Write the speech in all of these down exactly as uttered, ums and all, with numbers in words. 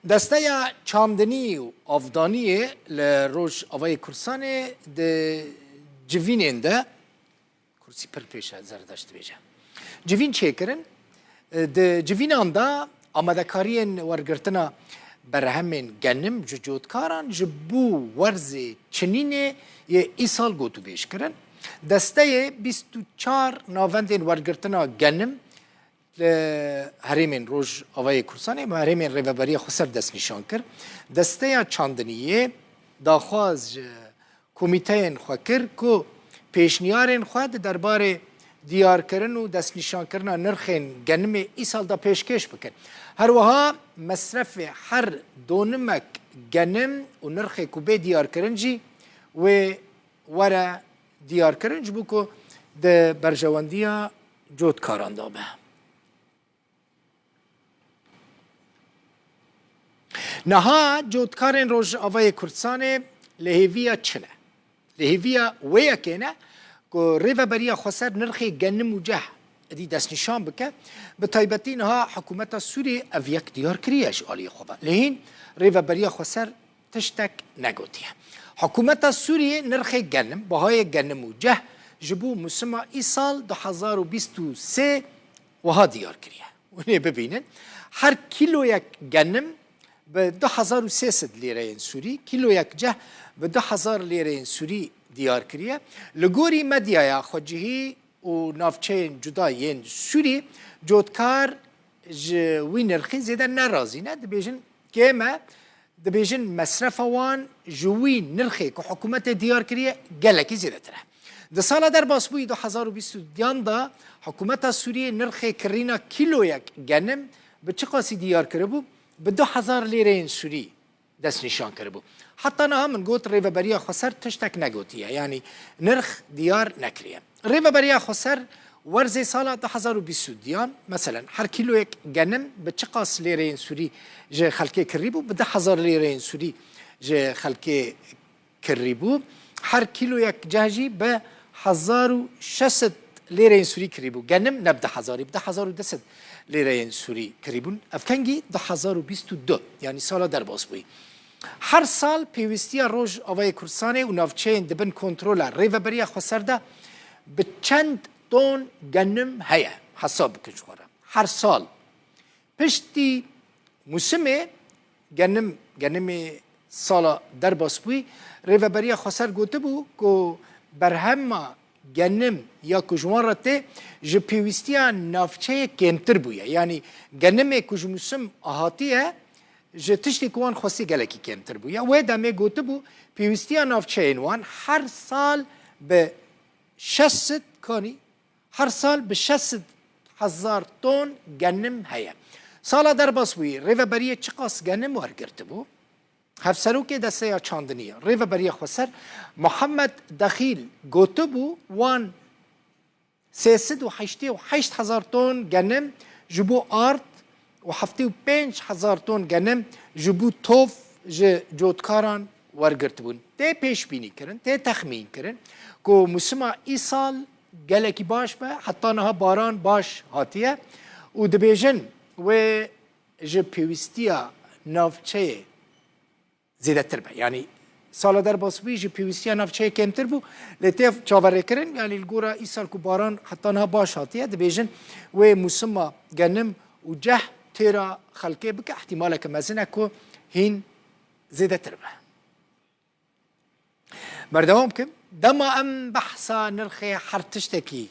Desteya çandinî û avdaniyê li Rojavayê Kurdistanê di civînên de, kursî pir pêş e, Zerdeşt dibêje. Civîn çêkirin, e, di civînan de amadekariyên wergirtina berhemên genim ji cotkaran ji bo werzê çinînê yê îsal gotûbêj kirin. Desteyê bîst û çar navendên wergirtina genim li herêmên Rojavayê Kurdistanê û herêmên Rêveberiya Xweser destnîşan kir. Desteya çandiniyê daxwaz ji komîteyên xwe kir ku pêşniyarên xwe di derbarê diyarkirin û destnîşankirina nirxên genimê îsal de pêşkêş bikin. Her wiha mesrefê her donimek genim û nirxê ku bê diyarkirin jî wê were diyarkirin, ji bo ku di berjewendiya cotkaran de be. Niha cotkarên Rojavayê Kurdistanê li hêviya çi ne? Li hêviya wê yekê ne ku Rêveberiya Xweser nirxê genim û ceh êdî destnîşan bike. Bi taybetî niha hikûmeta Sûriyê ev yek diyar kiriye ji aliyê xwe ve. Lê hîn Rêveberiya Xweser tiştek negotiye. Hikûmeta Sûriyê nirxê genim, bihayê genim û ceh ji bo musima îsal du hezar û bîst û sê wiha diyar kiriye. Hûn ê bibînin, her kîloyek genim bi du hezar û sê sed lîreyên Sûrî, kîloyek ceh bi du hezar lîreyên Sûrî diyar kiriye. Li gorî medyaya xwecihî û navçeyên cuda yên Sûrî, cotkar ji wî nirxî zêde nerazî ne, dibêjin kêm e, dibêjin mesrefa wan ji wî nirxê ku hikûmetê diyar kiriye gelekî zêdetir e. Di sala derbasbûyî du hezar û bîst û duyan de hikûmeta Sûriyê nirxê kirîna kîloyek genim bi çiqasî diyar kiribû? Bi du hezar lîreyên Sûrî destnîşan kiribû. Heta niha min got Rêveberiya Xweser tiştek negotiye, yanî nirx diyar nekiriye. Rêveberiya Xweser werzê sala du hezar û bîst û duyan, meselen, her kîloyek genim bi çiqas lêreyên Sûrî ji xelkê kirîbû? Bi du hezar lêreyên Sûrî ji xelkê kirîbû. Her kîloyek ceh jî bi hezar û şeş sed lêreyên Sûrî kirîbû. Genim ne bi du hezarî, bi du hezar û du sed lêreyên Sûrî kirîbûn. Ev kengî du hezar û bîst û du, yanî sala derbas bûyî. Her sal pêwîstiya Rojavayê Kurdistanê û navçeyên di bin kontrola Rêveberiya Xweser de bi çend ton genim heye? Hesab bikin ji xwe re. Her sal. Piştî musimê genim, genimê sala derbas bûyî, Rêveberiya Xweser gotibû ku berhema genim ya ku ji wan re tê ji pêwîstiya navçeyê kêmtir bûye. Yanî genimê ku ji musim hatiye, ji tiştê ku wan xwestî gelekî kêmtir bûye. Wê demê gotibû, pêwîstiya navçeyên wan her sal bi şeş sed kanî, her sal bi şeş sed hezar ton genim heye. Sala derbas bûyî, Rêveberiyê çiqas genim wergirtibû? Hevserokê Desteya Çandiniyê, Rêveberiya Xweser Muhammed Dexîl gotibû, wan sê sed û heştê û heşt hezar ton genim ji bo ard û heftê û pênc hezar ton genim ji bo tov ji cotkaran wergirtibûn. Tê pêşbînî kirin, tê texmîn kirin ku musima îsal gelekî baş be, heta niha baran baş hatiye û dibêjin wê ji pêwîstiya navçeyê zêdetir be. Yanî sala derbasbûyî ji pêwîstiya navçeyê kêmtir bû, lê tê çaverêkirin, yanî li gora îsal ku baran heta niha baş hatiye, dibêjin wê musima genim û ceh têra xelkê bike, îhtîmaleke mezin e ku hîn zêdetir be. Berdewam kim. Dema em behsa nirxê her tiştekî,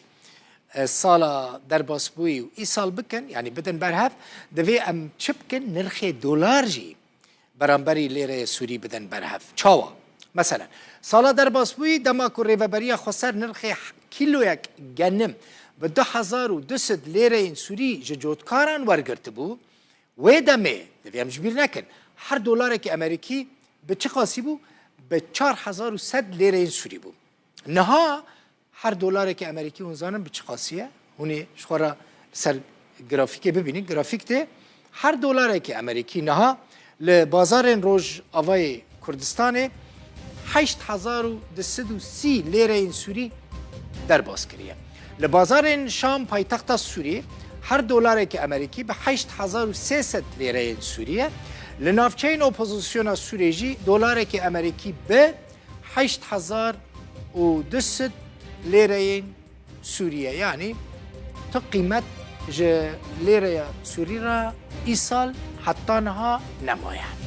e, sala derbasbûyî û îsal bikin, yanî bidin berhev, divê em çi bikin? Nirxê dolar jî beramberî lêreyê Sûrî bidin berhev. Çawa? Meselen, sala derbasbûyî dema ku Rêveberiya Xweser nirxê kîloyek genim bi du hezar û du sed lêreyên Sûrî ji cotkaran wergirtibû, wê demê, divê em ji bîr nekin, her dolarekî Amerîkî bi çi qasî bû? Bi çar hezar û sed lêreyên Sûrî bû. Niha her dolarekî Amerîkî hûn zanin bi çi qasî ye? Hûn ê ji xwe re li ser grafîkê bibînin. Grafîk tê, her dolarekî Amerîkî niha li bazarên Rojavayê Kurdistanê heşt hezar û du sed û sî lêreyên Sûrî derbas kiriye. Li bazarên Şam, paytexta Sûriyê, her dolarekî Amerîkî bi heşt hezar û sê sed lêreyên Sûrî ye. Li navçeyên opozisyona Sûrê jî dolarekî Amerîkî bi heşt hezar û du sed lêreyên Sûriye, yanî tu qîmet ji lêreya Sûrî re îsal heta niha nemaye.